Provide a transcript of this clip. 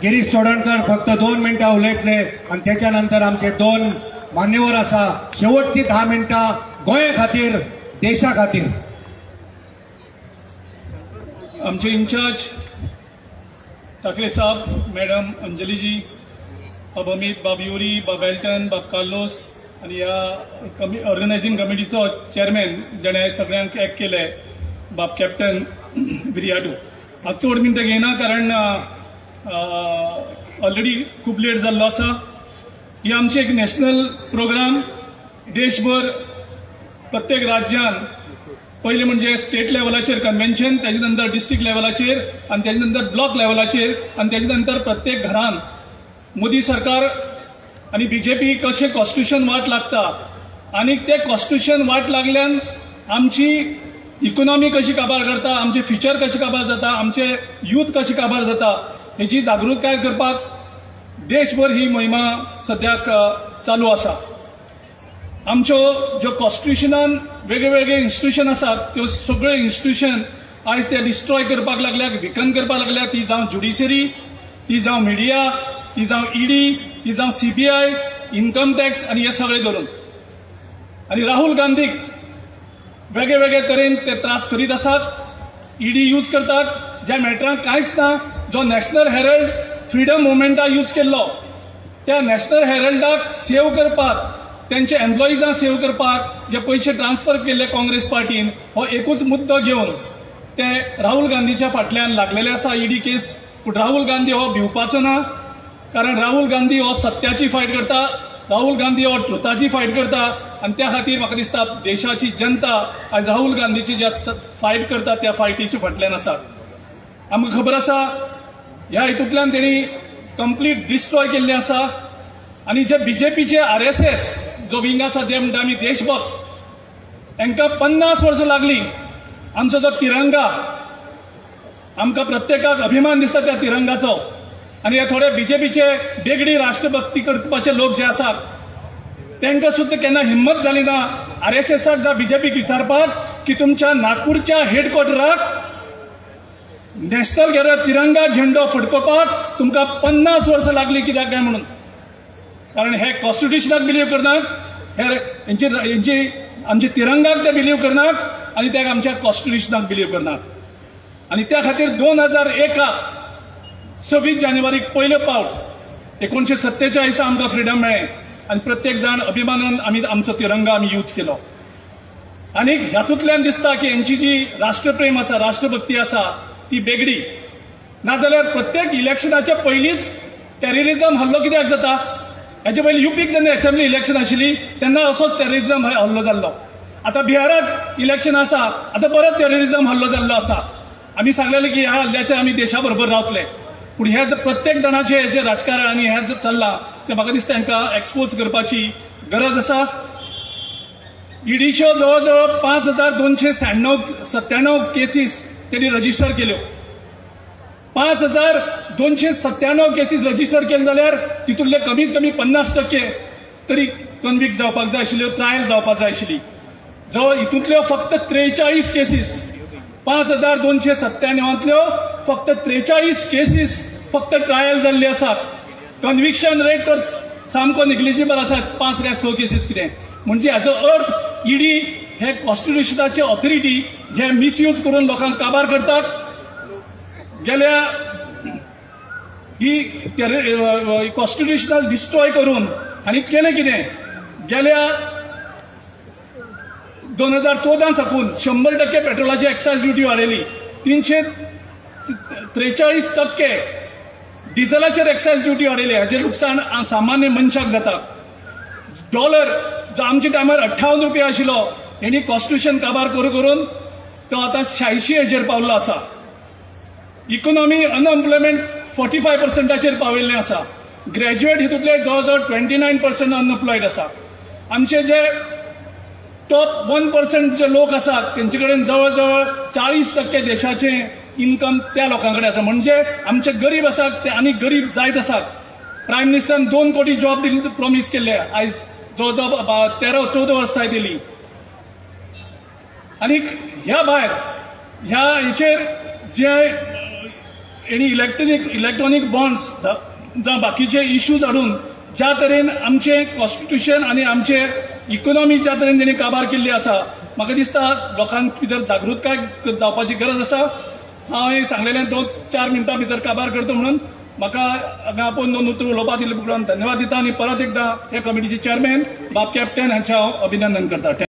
गिरीश चोडणकर फक्त 2 मिनटां उलयतले आनी त्याच्या नंतर आमचे 2 मान्यवर आसा। शेवटची 10 मिनटां गोंया खातीर, देशा खातीर। आमचे इन्चार्ज ठाकरे साहब, मॅडम अंजलीजी, बाब अमित, बाब युरी, बाब एल्टन, बाब कार्लोस आनी ह्या ऑर्गनायझींग कमिटीचो चेअरमॅन जेणे सगळ्यांक एक केले बाब कॅप्टन विरियाटो। हांव चड मिनटां घेयना कारण ऑलरेडी खूब लेट जाल्लो आसा। ही आमची एक नॅशनल प्रोग्राम, देशभर प्रत्येक राज्यान पयलीं म्हणजे स्टेट लेवलाचेर कन्व्हेन्शन, तेजे नंतर डिस्ट्रिक्ट लेवलाचेर आनी तेजे नंतर ब्लॉक लेवलाचेर आनी तेजे नंतर प्रत्येक घरान मोदी सरकार आनी बीजेपी कशें कॉन्स्टिट्यूशन वाट लागता आनी ते कॉन्स्टिट्यूशन वाट लागल्यान आमची इकोनॉमी कशी काबार करता, आमचे फ्युचर कशें काबार जाता, आमचे यूथ कशें काबार जाता हेची जागृताय करपाक देशभर ही मोहिमा सद्याक चालू आसा। आमच्यो ज्यो कॉन्स्टिट्युशनान वेगळे वेगळे इन्स्टिट्युशन आसात त्यो सगळे इन्स्टिट्युशन आयज ते डिस्ट्रॉय करपाक लागल्या, विकन करपाक लागल्या। ती जावं ज्युडिशरी, ती जावं मिडिया, ती जावं ईडी, ती जावं सीबीआय, इन्कम टॅक्स आनी हे सगळे धरून आनी राहुल गांधीक वेगळे वेगळे तरेन ते त्रास करीत आसात। ईडी यूज करतात ज्या मॅटरांक कांयच ना। जो नॅशनल हेरल्ड फ्रिडम मुवमेंटाक यूज केल्लो त्या नॅशनल हेरल्डाक सेव करपाक, त्यांचे एम्प्लॉइजांक सेव करपाक जे पयशे ट्रान्सफर केल्ले काँग्रेस पार्टीन, हो एकूच मुद्दो घेवन ते राहुल गांधीच्या फाटल्यान लागलेले आसा ईडी केस। पूण राहुल गांधी हो भिवपाचो ना, कारण राहुल गांधी हो सत्याची फायट करता, राहुल गांधी हो ट्रुथाची फायट करता आनी त्या खातीर म्हाका दिसता देशाची जनता आयज राहुल गांधीची ज्या फायट करता त्या फायटीच्या फाटल्यान आसा। आमकां खबर आसा ह्या हितूंतल्यान तेणी कंप्लीट डिस्ट्रॉय केल्लें आसा आनी जे बीजेपीचे आरएसएस जो विंग आसा, जे म्हणटा आमी देशभक्त, हांकां 50 वर्सां लागली आमचो जो तिरंगा, आमकां प्रत्येकाक अभिमान दिसता त्या तिरंगाचो। आनी हे थोडे बीजेपीचे बेगडी राष्ट्रभक्ती करपाचे लोक जे आसात तांकां सुद्दां केन्ना हिम्मत जाली ना आरएसएसाक जावं बीजेपीक विचारपाक की तुमच्या नागपूरच्या हेडक्वॉर्टराक नॅशनल गेलो तिरंगा झेंडो फडकोवपाक तुमकां 50 वर्सां लागली कित्याक काय म्हणून। कारण हे कॉन्स्टिट्युशनाक बिलीव करनात, हे हेंची आमच्या तिरंगाक ते बिलीव करनात आनी ते आमच्या कॉन्स्टिट्युशनाक बिलीव करनात। आनी त्या खातीर 2001 26 जानेवारीक पयले पावट 1947 आमकां फ्रिडम मेळ्ळें आनी प्रत्येक जाण अभिमानान आमी आमचो तिरंगा आमी यूज केलो। आनी हातूंतल्यान दिसता की हेंची जी राष्ट्रप्रेम आसा, राष्ट्रभक्ती आसा ती बेगडी। नाजाल्यार प्रत्येक इलेक्शनाच्या पयलींच टेररिजम हल्लो कित्याक जाता? हेचे पयलीं युपीक जेन्ना असेंब्ली इलेक्शन आशिल्ली तेन्ना असोच टेररिजम हल्लो जाल्लो। आतां बिहाराक इलेक्शन आसा, आतां परत टेररिजम हल्लो जाल्लो आसा। आमी सांगलेले की ह्या हल्ल्याचेर आमी देशा बरोबर रावतले, पूण हे प्रत्येक जाणाचे हे जे राजकारण आनी हें जे चल्लां तें म्हाका दिसता हांकां एक्सपोज करपाची गरज आसा। ईडीच्यो जवळ जवळ 5297 केसीस तेणी रजिस्टर केल्यो। 5297 केसीस रजिस्टर केले जाल्यार तितूंतले कमीत कमी 50% तरी कन्विक्ट जावपाक जाय आशिल्ल्यो, ट्रायल जावपाक जाय आशिल्ली। जवळ हितूंतल्यो फक्त 43 केसीस, 5297 फक्त 43 केसीस फक्त ट्रायल जाल्ली आसात। कन्विक्शन रेट तर सामको निग्लिजिबल आसा, 5 काय 6 केसीस कितें। म्हणजे हाजो अर्थ ईडी हे कॉन्स्टिट्युशनाचे ऑथॉरिटी हे मिसयूज करून लोकांक काबार करतात। गेल्या ही कॉन्स्टिट्युशनल डिस्ट्रॉय करून आनी केलें कितें, गेल्या 2014 साकून 100% पेट्रोलाची एक्सायज ड्युटी वाडयली, 343% डिझलाचेर एक्सायज ड्युटी वाडयली। हाचें लुकसाण सामान्य मनशाक जाता। डॉलर जो आमच्या टायमार 58 रुपया आशिल्लो, हेणी कॉन्स्टिट्युशन काबार करून करून तो आतां 86 हेजेर पावल्लो आसा। इकोनॉमी अनएम्प्लॉयमेंट 45% पाविल्लें आसा। ग्रॅज्युएट हितूंतले जवळ जवळ 29% अनएम्प्लॉयड आसा। आमचे जे टॉप 1% जे लोक आसात तेंचे कडेन जवळ जवळ 40% देशाचें इन्कम त्या लोकां कडेन आसा। म्हणजे आमचे गरीब आसात ते आनी गरीब जायत आसात। प्रायम मिनिस्टरान 2 कोटी जॉब दिली प्रॉमीस केल्ले, आयज जवळ जवळ 13-14 वर्सां दिली। आनी ह्या भायर ह्या हेचेर जे हेणी इलेक्ट्रॉनीक बॉन्ड्स जावं बाकीचे इश्यूज हाडून ज्या तरेन आमचें कॉन्स्टिट्युशन आनी आमचे इकोनॉमी ज्या तरेन तेणी काबार केल्ली आसा, म्हाका दिसता लोकांक भितर जागृतकाय जावपाची गरज आसा. हांव हें सांगलेलें 2-4 मिनटां भितर काबार करता म्हणून म्हाका हांगा आपोवन 2 उतरां उलोवपा दिले उपरांत धन्यवाद दिता आनी परत एकदां हे कमिटीचे चेअरमॅन बाब कॅप्टन हांचें हांव अभिनंदन करता.